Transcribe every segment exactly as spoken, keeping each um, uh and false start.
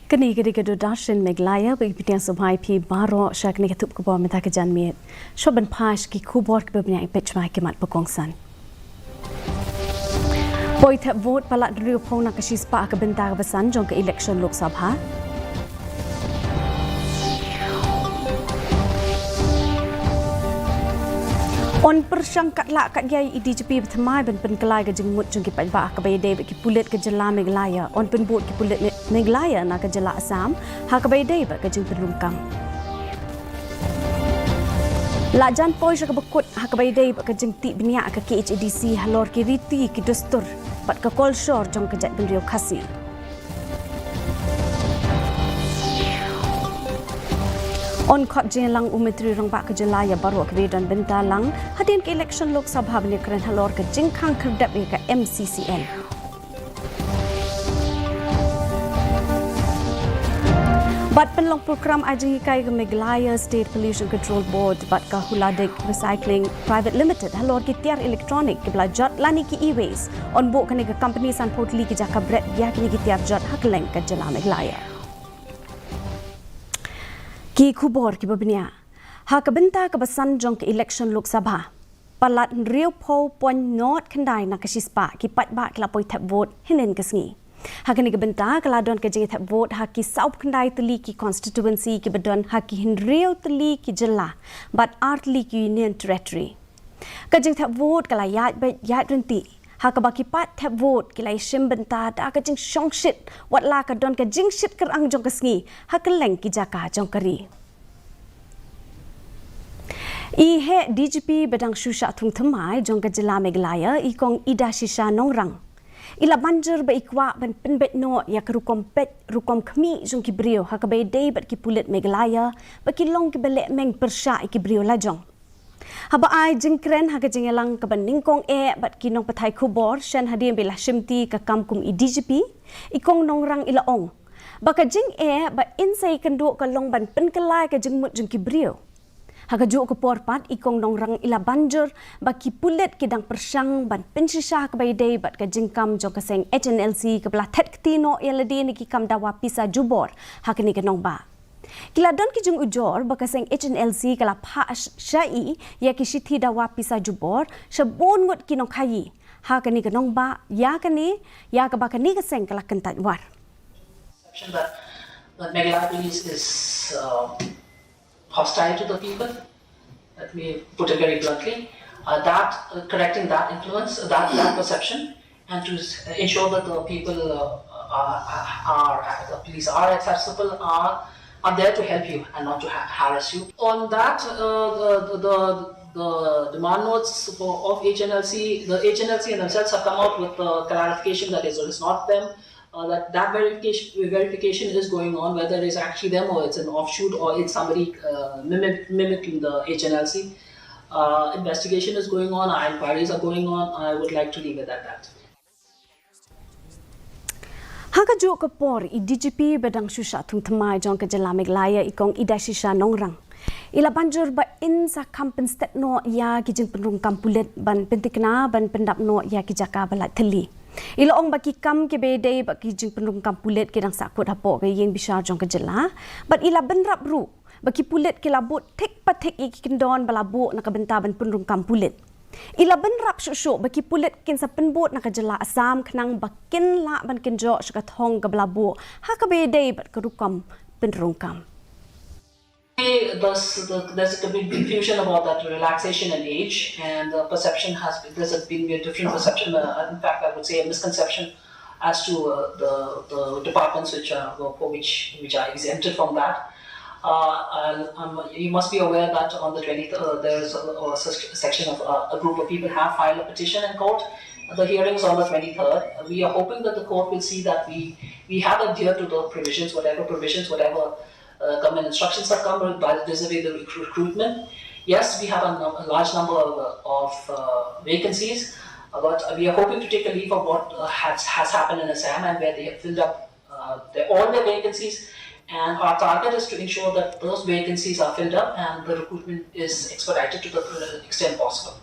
Kane ka dei ka Doordarshan Meghalaya, ba ngi pdiang sngewbha ïa phi baroh sha kane ka thup khubor mynta ka janmiet. Shuwa ban phai sha ki khubor kiba bniah, peit shwa ki mat ba kongsan. Poi thep vote palat hynriewphew na ka shispah ha ka bynta kaba san jong ka election Lok Sabha. Yn pyrshang katba lah katba ïai ïa i DGP ba thymmai ban pynkylla ïa ka jingmut jong ki paidbah ha kaba ïadei bad ki pulit ka jylla Meghalaya. Yn pynbud ki pulit Me-, Meghalaya na ka jylla Assam ha kaba ïadei bad ka jingpynrung kam. La jan poi sha kaba kut ha kaba ïadei bad ka jingtih bniah ka KHADC halor ki riti ki dustur bad ka kolshor jong ka jaitbynriew Khasi. Yn khot jingïalang u Myntri Rangbah ka jylla ïa baroh kiba don bynta lang hadien ka election Lok Sabha ban ïakren halor ka jingkhang khyrdep ïa ka MCCL. Bad pynlong prokram ai jinghikai ka Meghalaya State Pollution Control Board bad ka Huladik Recycling Private Limited halor ki tiar electronic kiba la jot lane ki e-waste. Yn buh kane ka company sanphew tylli ki jaka bret ïa kine ki tiar jot ha kylleng ka jylla Meghalaya. Ki khubor kiba bniah. Ha ka bynta kaba san jong ka election Lok Sabha, palat hynriewphew point nod khyndai na ka shispah ki paidbah ki la poi thep vote hynnin ka sngi. Ha kane ka bynta ka la don ka jingthep vote ha ki sawphew khyndai tylli ki constituency kiba don ha ki hynriew tylli ki jylla bad ar tylli ki Union Territory. Ka jingthep vote ka la ïaid beit ïaid ryntih ha kaba ki paid thep vote ki la ïashim bynta da ka jingshongshit, wat la ka don ka jingshit kyrang jong ka sngi ha kylleng ki jaka jong ka ri. I heh DGP ba dang shu shah thung thymmai jong ka jylla Meghalaya, i Kong Idashisha Nongrang, i la ban jur ba i kwah ban pynbeit noh ïa ka rukom peit rukom khmih jong ki briew ha kaba ïadei bad ki pulit Meghalaya ba ki long kiba leh meng pyrshah ïa ki briew lajong. Haba ai jingkren ha ka jingïalang kaba nyngkong eh bad ki nongpathai khubor shen hadien ba i la shimti ka kam kum i DGP, i Kong Nongrang i la ong ba ka jingeh ba in sa ïakynduh ka long ban pynkylla ïa ka jingmut jong ki briew. Ha kajuh ka por pat i Kong Nongrang i la ban jur ba ki pulit ki dang pyrshang ban pynshisha ha kaba ïadei bad ka jingkam jong ka seng HNLC kaba la thet kti noh ïa lade na ki kam dawa pisa jubor ha kane ka nongbah. Ki la don ki jingujor ba ka seng HNLC ka la phah sh-, shaei ïa ki shithi dawa pisa jubor sha bun ngut ki nongkhaii ha kane ka nongbah, ïa kane, ïa kaba kane ka seng ka la kyntait war. Perception that, that Meghalaya Police is, uh, hostile to the people. Let me put it very bluntly. Uh, that, uh, correcting that influence, that, that perception, and to s-, ensure that the people, uh, are, are, the police are accessible, are, are there to help you and not to ha-, harass you. On that, uh, the, the, the, the demand notes for, of HNLC, the HNLC themselves have come out with the clarification that is, it's not them. Uh, that, that verification, verification is going on, whether it's actually them or it's an offshoot or it's somebody, uh, mimic-, mimicking the HNLC. Uh, investigation is going on, our inquiries are going on. I would like to leave it at that. Ha kajuh ka por, i DGP ba dang shu shah thung thymmai jong ka jylla Meghalaya, i Kong Idashisha Nongrang, i la ban jur ba in sa kham pynstet noh ïa ki jingpynrung kam pulit ban pynthikna ban pyndap noh ïa ki jaka ba lait thylli. I la ong ba ki kam kiba ïadei bad ki jingpynrung kam pulit ki dang sahkut hapoh ka ïing bishar jong ka jylla. Bad i la bynrap ruh ba ki pulit ki la bud thik pa thik ïa ki kyndon ba la buh na ka bynta ban pynrung kam pulit. I la bynrap shuh shuh ba ki pulit kin sa pynbud na ka jylla Assam khnang ba kin lah ban kynjoh sha ka thong kaba la buh ha kaba ïadei bad ka rukom pynrung kam. Thus, the, there's a big confusion about that relaxation in age, and the perception has, there's a been a different perception. Uh, in fact, I would say a misconception as to, uh, the, the departments which are, for which, which are exempted from that. Uh, and, um, you must be aware that on the twenty-third, there is a, a sec-, section of, uh, a group of people have filed a petition in court. The hearing is on the twenty-third. We are hoping that the court will see that we, we have adhered to the provisions, whatever provisions, whatever, uh, government instructions have come by vis-a-vis the recru-, recruitment. Yes, we have a, num-, a large number of, of, uh, vacancies, uh, but we are hoping to take a leaf of what, uh, has, has happened in Assam and where they have filled up, uh, their, all their vacancies. And our target is to ensure that those vacancies are filled up and the recruitment is expedited to the full extent possible.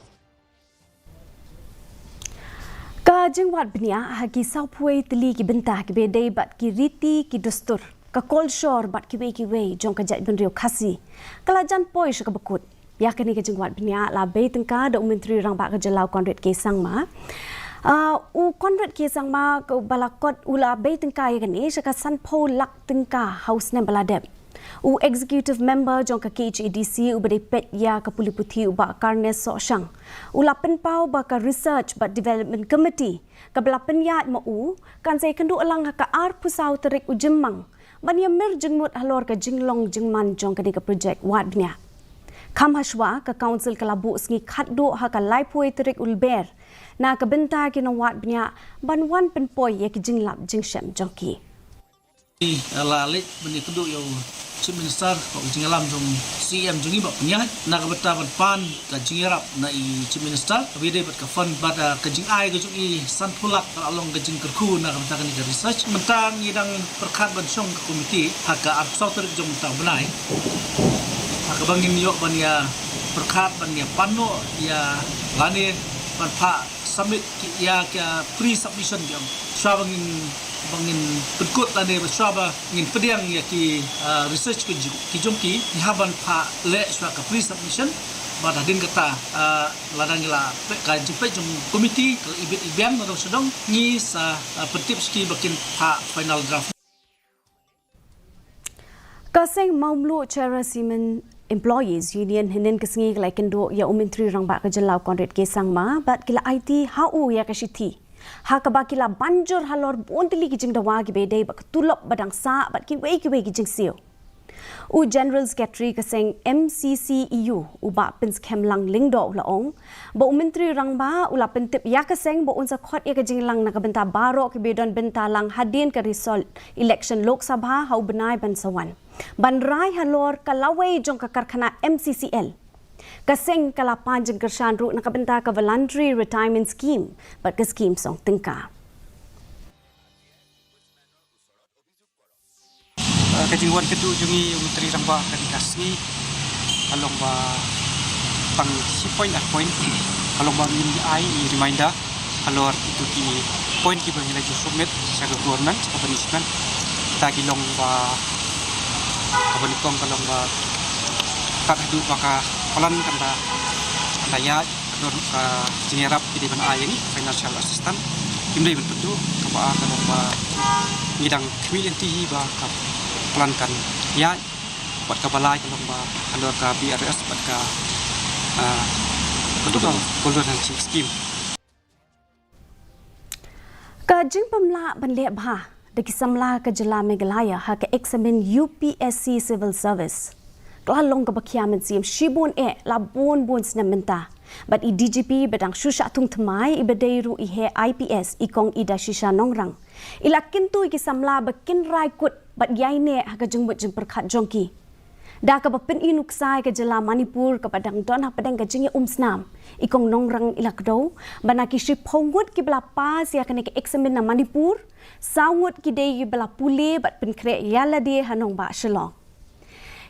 Ka jingwad bniah ha ki sawphew tylli ki bynta kiba ïadei bad ki riti ki dustur ka kolshor bad kiwei kiwei jong ka jaitbynriew Khasi, ka la jan poi sha kaba kut. Ïa kane ka jingwad bniah la bei tyngka da u Myntri Rangbah ka Jylla u Conrad K Sangma. Ah, u Conrad K Sangma kaba la kot u la bei tyngka ïa kane sha ka sanphew lak tyngka ha u snem ba la dep. U Executive Member jong ka K H A D C uba dei peit ïa ka pule puthi u Bah Carnes Sohshang, u la pynpaw ba ka Research bad Development Committee kaba la pynïaid ma u kan sa ïakynduh lang ha ka arphew saw tarik u Jymmang ban ïamir jingmut halor ka jinglong jingman jong kane ka projek wad bniah. Kham hashwa, ka Council ka la buh sngi khatduh ha ka laiphew tarik u Lber na ka bynta ki nongwad bniah ban wan pynpoi ïa ki jinglap jingshem jong ki. Ngi la leit ban ïakynduh ïa u Chief Minister bad u jingïalam jong CM jong ngi ba pynïaid na ka bynta ban pan ka jingïarap na i Chief Minister, kaba ïadei bad ka fund bad, ah, ka jingai ka jong i sanphew lak ka la long ka jingkyrkhu na ka bynta kane ka research. Mynta ngi dang pyrkhat ban shong ka komiti ha ka arphew saw tarik jong mynta u bnai, ha kaba ngin ïoh ban ïa pyrkhat ban ïa pan noh ïa lane ban phah submit ki, ïa ka pre-submission ki ong. Shuwa ba ngin, ba ngin pynkut lane ba shuwa ba ngin pdiang ïa ki, ah, research ki jong, ki jong ki, ngi hap ban phah leh shuwa ka pre-submission. Bad hadien kata, ah, lada ngi la peit ka jingpeit jong komiti ka la ibit ibiang na dong sha dong, ngi sa, ah, pyntip sha ki ba kin phah final draft. Ka seng Mawmluh Cherra Cement Employees Union hynnin ka sngi ka la ïakynduh ïa u Myntri Rangbah ka Jylla u Conrad K Sangma bad ki la aiti ha u ïa ka shithi ha kaba ki la ban jur halor bun tylli ki jingdawa kiba ïadei bad ka tulop ba dang sah bad kiwei kiwei ki jingsiew. U General Secretary ka seng M C C E U, u Bah Pynskhem Lang Lyngdoh, u la ong ba u Myntri Rangbah u la pyntip ïa ka seng ba un sa khot ïa ka jingïalang na ka bynta baroh kiba don bynta lang hadien ka result election Lok Sabha ha u bnai ban sa wan ban rai halor ka lawei jong ka karkhana M C C L. Ka seng ka la pan jingkyrshan ruh na ka bynta ka Voluntary Retirement Scheme bad ka skim song tyngka. Ah, ka jingwan kynduh jong ngi u Myntri Rangbah kane ka sngi ka long ba tang shi point ar point, ka long ba ngin ai i reminder halor kito ki point kiba ngi la ju submit sha ka government, sha ka management. Kita ki long ba, kaba nyngkong ka long ba kat haduh ba ka plan kan da, kan da ïaid, ka don ka jingïarap ki dei ban ai ïa ngi financial assistance. Kim dei ban pynduh. Kaba ar ka long ba ngi dang khmih lynti hi ba ka plan kan ïaid. Bad kaba lai ka long ba halor ka B R S bad ka, ah, ka Golden Handshake Scheme. Ka jingpynlah ban leh bha da ki samla ka jylla Meghalaya ha ka eksamin U P S C Civil Service ka la long kaba khia mynsiem shibun eh la bun bun snem mynta. Bad i D G P ba dang shu shah thung thymmai, iba dei ruh i heh I P S, i Kong Idashisha Nongrang, i la kyntu ïa ki samla ba kin rai kut bad ïaineh ha ka jingmut jingpyrkhat jong ki. Da kaba pyni nuksa ïa ka jylla Manipur kaba dang don hapdeng ka jingïaumsnam, i Kong Nongrang i la kdew ba na ki shiphew ngut kiba la pass ïa kane ka eksamin na Manipur, saw ngut ki dei kiba la pule bad pynkhreh ïalade ha nongbah Shillong.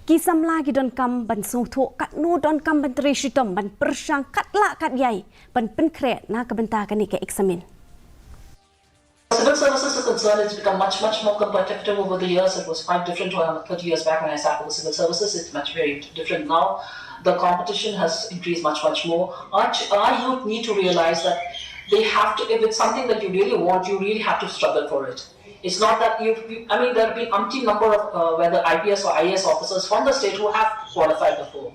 Ki samla ki donkam ban sngewthuh katno donkam ban trei shitom ban pyrshang katba lah katba ïai ban pynkhreh na ka bynta kane ka eksamin. Civil services are concerned, it's become much, much more competitive over the years. It was quite different uh, thirty years back when I sat with the civil services. It's much very different now. The competition has increased much, much more. Our, ch- our youth need to realize that they have to, if it's something that you really want, you really have to struggle for it. It's not that you've, you, I mean, there have been umpteen number of uh, whether I P S or I A S officers from the state who have qualified before.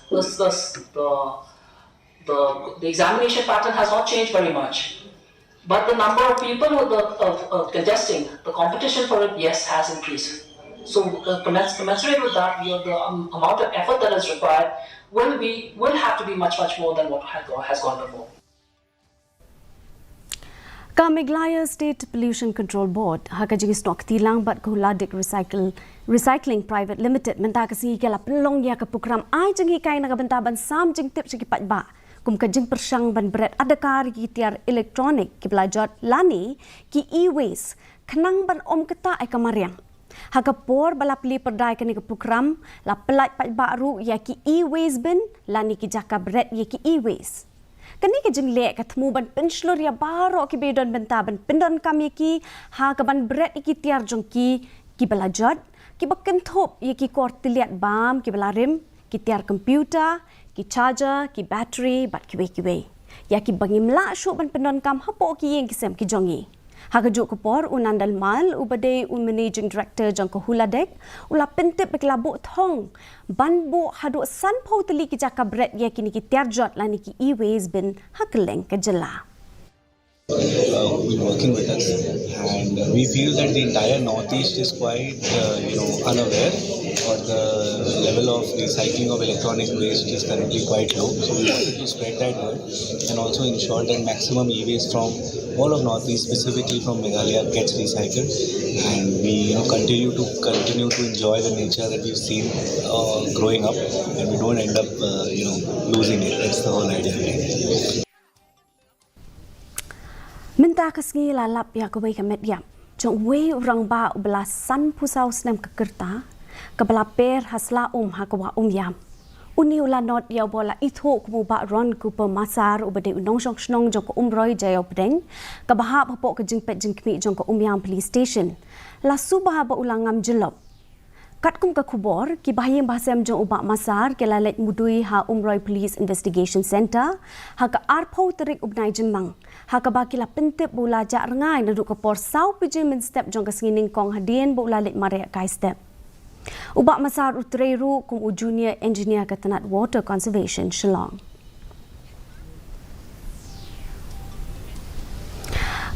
This, this, the, the, the examination pattern has not changed very much. But the number of people who the, of, of contesting the competition for it, yes, has increased. So uh, commens- commensurate with that, you know, the um, amount of effort that is required will be will have to be much much more than what had gone, has gone before. Ka Meghalaya State Pollution Control Board ha ka jingsnoh kti lang bad ka Huladik Recycle Recycling Private Limited mynta ka sngi ka la pynlong ïa ka prokram ai jinghikai na ka bynta ban sam jingtip sha ki paidbah kum ka jingpyrshang ban bret adkar ïa ki tiar electronic kiba la jot lane ki e-waste khnang ban ym ktah ïa ka mariang. Ha ka por ba la plie pyrda ïa kane ka prokram, la pyllait paidbah ruh ïa ki e-waste bin lane ki jaka bret ïa ki e-waste. Kane ka jingleh ka thmu ban pynshlur ïa baroh kiba ïadon bynta ban pyndonkam ïa ki ha kaban bret ïa ki tiar jong ki, kiba la jot, kiba kynthup ïa ki kor tylliat bam kiba la rim, ki tiar computer, ki charger, ki battery bad kiwei kiwei. Ïa kiba ngim lah shuh ban pyndonkam hapoh ki ïing ki sem ki jong ngi. Ha kajuh ka por, u Nandal Mal, uba dei u Managing Director jong ka Huladeck, u la pyntip ba ki la buh thong ban buh haduh sanphew tylli ki jaka bret ïa kine ki tiar jot lane ki e-waste bin ha kylleng ka jylla. Uh, will be working with us, and we feel that the entire Northeast is quite, uh, you know, unaware, or the level of recycling of electronic waste is currently quite low. So we wanted to spread that word and also ensure that maximum e-waste from all of Northeast, specifically from Meghalaya, gets recycled, and we, you know, continue to continue to enjoy the nature that we've seen uh, growing up, and we don't end up, uh, you know, losing it. That's the whole idea. Mynta ka sngi la lap ïa kawei ka met ïap jong uwei u rangbah uba la sanphew saw snem ka kyrta, kaba la per ha Sla Um ha ka Wah Umiam. Une u la nod ïa uba la ithuh kum u Bah Ron Cooper Massar, uba dei u nongshong shnong jong ka Umroi Jaiaw Pdeng, kaba hap hapoh ka jingpeit jingkhmih jong ka Umiam Police Station. La suba ba u la ngam jyllop. Katkum ka khubor, ki bahaïing bahasem jong u Bah Massar ki la leit mudui ha Umroi Police Investigation Centre ha ka arphew tarik u bnai Jymmang, ha kaba ki la pyntip ba u la jah rngai naduh ka por saw baje mynstep jong ka sngi nyngkong hadien ba u la leit mareh kai step. U Bah Massar u trei ruh kum u Junior Engineer ka tnat Water Conservation, Shillong.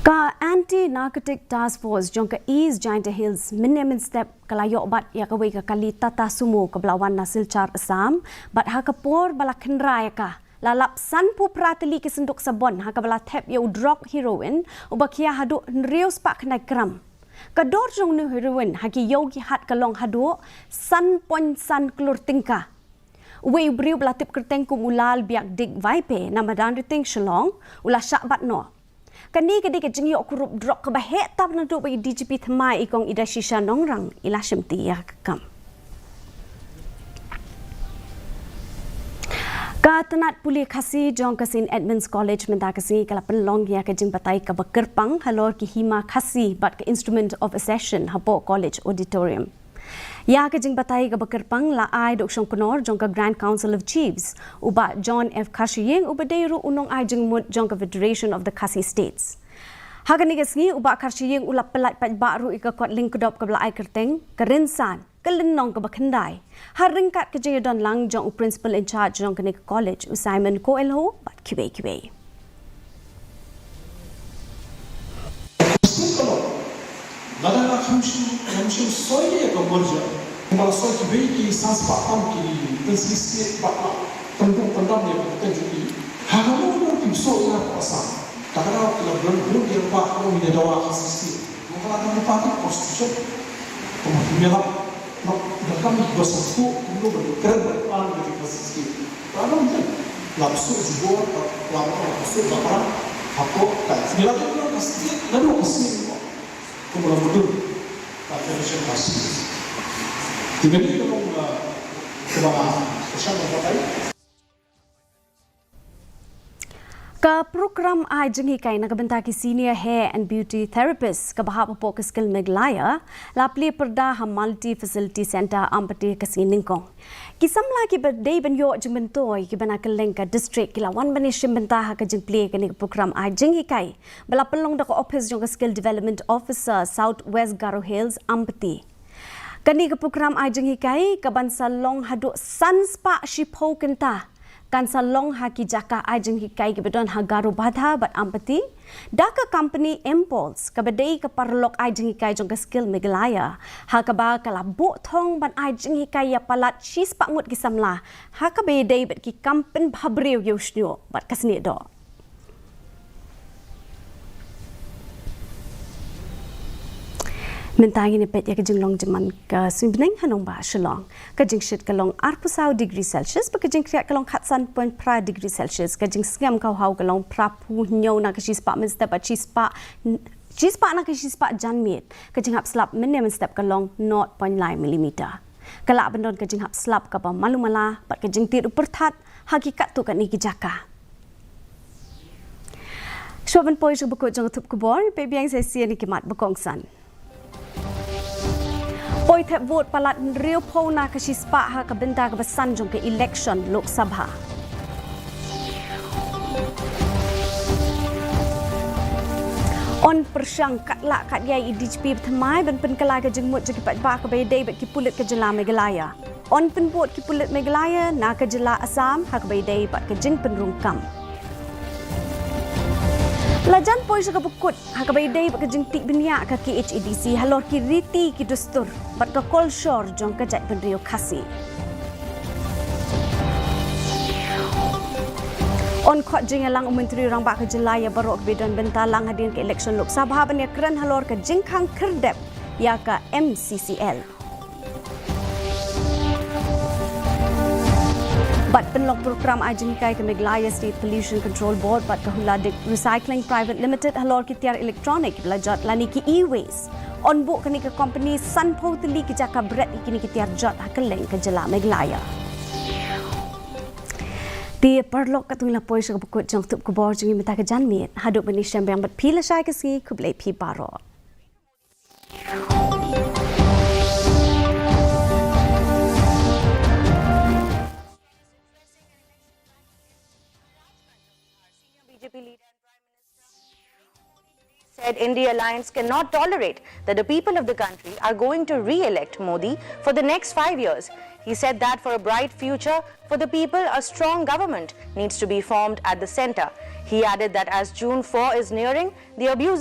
Ka Anti Narcotic Task Force jong ka East Jaintia Hills mynne mynstep ka la ïoh bat ïa kawei ka kali Tata Sumo kaba la wan na Silchar, Assam, bad ha ka por ba la khynra ïa ka, la lap sanphew phra tylli ki synduk sabon ha kaba la thep ïa u drok heroin uba khia haduh hynriew spah khyndai gram. Ka dor jong une u heroin ha ki ïew ki hat ka long haduh san point san klur tyngka. Uwei u briew ba la tip kyrteng kum u Lal Biakdik Vaipe na madan Rting, Shillong, u la shah bat noh. Kane ka dei ka jingïoh kurup drok kaba heh tam naduh ba i DGP thymmai, i Kong Idashisha Nongrang, i la shimti ïa ka kam. Ka tnat pule Khasi jong ka Saint Edmund's College mynta ka sngi ka la pynlong ïa ka jingbatai kaba kyrpang halor ki hima Khasi bad ka Instrument of Accession hapoh College Auditorium. Ïa ka jingbatai kaba kyrpang la ai da u shongknor jong ka Grand Council of Chiefs, u Bah John F Kharshiing, uba dei ruh u nongai jingmut jong ka Federation of the Khasi States. Ha kane ka sngi, u Bah Kharshiing u la pyllait paidbah ruh ïa ka kot lyngkdop kaba la ai kyrteng Ka Rynsan, ka lynnong kaba khyndai, ha ryngkat ka jingïadon lang jong u Principal in Charge jong kane ka college, u Simon Koelho, bad kiwei kiwei. Lada nga kham shu, ngam shu soi ïa ka merger. Kumba la soi kiwei ki san spah tam ki tenslisket bad la tendong tendam ïa ka kyrteng jong ki. Ha kano kano ki bsut ïa ka Assam. Ka kano ki la bun bun ïa ka ba ko mine dawa ka sisket. Ko ka la ka party constitution. Ko ma ki mela. No, da kam ki ba sa ko ko no ba kren ba pan ba ki ka sisket. Ka no mine. La bsut jubor, la bsut la parang. Hapo ka. Mela ka sisket, na do ka sisket. Kumba la mudui ka Federation Council. Ti bani ka long, uh, kumba ka shang ka patai. Ka program ai jinghikai na ka bynta ki senior hair and beauty therapist kaba hap hapoh ka Skill Meghalaya la plie pyrda ha Multi Facility Centre Ampati ka sngi nyngkong. Ki samla kiba dei ban ïoh jingmyntoi kiba na kylleng ka district ki la wan ban ïashim bynta ha ka jingplie kane ka program ai jinghikai ba la pynlong da ka ophis jong ka Skill Development Officer South West Garo Hills, Ampati. Kane ka program ai jinghikai ka ban sa long haduh san spah shiphew kynta kan sa long ha ki jaka ai jinghikai kiba don ha Garo Bhadha bad Ampati da ka company Impulse kaba dei ka paralok ai jinghikai jong ka Skill Meghalaya, ha kaba ka la buh thong ban ai jinghikai ïa palat shispah ngut ki samla, ha kaba ïadei bad ki kam pynbha briew ïa u shñiuh bad ka snieh doh. Mynta ngin ïa peit ïa ka jinglong jingman ka suiñ bneng ha nongbah Shillong. Ka jingshit ka long arphew saw degree Celsius, bad ka jingkriah ka long khatsan point phra degree Celsius, ka jingsngem ka haw ka long phraphew hynñiew na ka shispah mynstep bad shispah, shispah na ka shispah janmiet, ka jinghap slap mynne mynstep ka long nought point lai millimeter. Ka lah ban don ka jinghap slap kaba malu mala bad ka jingtied u pyrthat ha ki katto katne ki jaka. Shuwa ban poi sha ka bakut jong ka thup khubor, peit biang sa shisien ïa ki mat ba kongsan. Poi thep vote palat hynriewphew na ka shispah ha ka bynta kaba san jong ka election Lok Sabha. Yn pyrshang katba lah katba ïai i DGP bathymmai ban pynkylla ka jingmut jong ki paidbah kaba ïadei bad ki pulit ka jylla Meghalaya. Yn pynbud ki pulit Meghalaya na ka jylla Assam ha kaba ïadei bad ka jingpynrung kam. La jan poi sha kaba kut ha kaba ïadei bad ka jingtip bniah ka KHADC halor ki riti ki dustur bad ka kolshor jong ka jaitbynriew Khasi. Yn khot jingïalang u Myntri Rangbah ka jylla ïa baroh kiba don bynta lang hadien ka election Lok Sabha ban ïakren halor ka jingkhang khyrdep ïa ka MCCL. Bad pynlong program ai jinghikai ka Meghalaya State Pollution Control Board bad ka Huladik Recycling Private Limited halor ki tiar electronic kiba la jot lane ki e-waste. Yn buh kane ka company sanphew tylli ki jaka bret ïa kine ki tiar jot ha kylleng ka jylla Meghalaya. Te paralok, katto ngi la poi sha kaba kut jong ka tnat khubor jong ngi mynta ka janmiet. Haduh ban ïashem biang bad phi lashai ka sngi, khublei phi baroh. Said India Alliance cannot tolerate that the people of the country are going to re-elect Modi for the next five years. He said that for a bright future for the people, a strong government needs to be formed at the centre. He added that as June four is nearing, the abuses